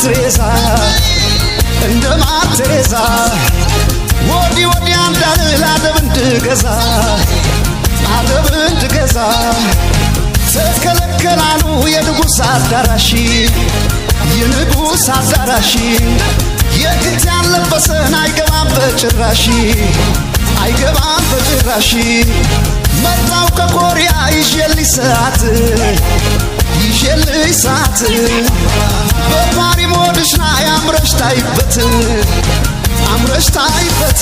ማትሬዛ፣ እንደ ማትሬዛ፣ ወዲህ ወዲያ እንዳልል አደብ እንድገዛ፣ አደብ እንድገዛ። ተከለከላሉ የንጉሥ አዳራሽ፣ የንጉሥ አዳራሽ፣ የክት ያለበሰን አይገባም በጭራሽ፣ አይገባም በጭራሽ። መጣው ከኮሪያ ይዤልሽ ሰዓት፣ ይዤልሽ ሰዓት፣ በፓሪ ሞድሽ ላይ አምረሽ ታይበት፣ አምረሽ ታይበት።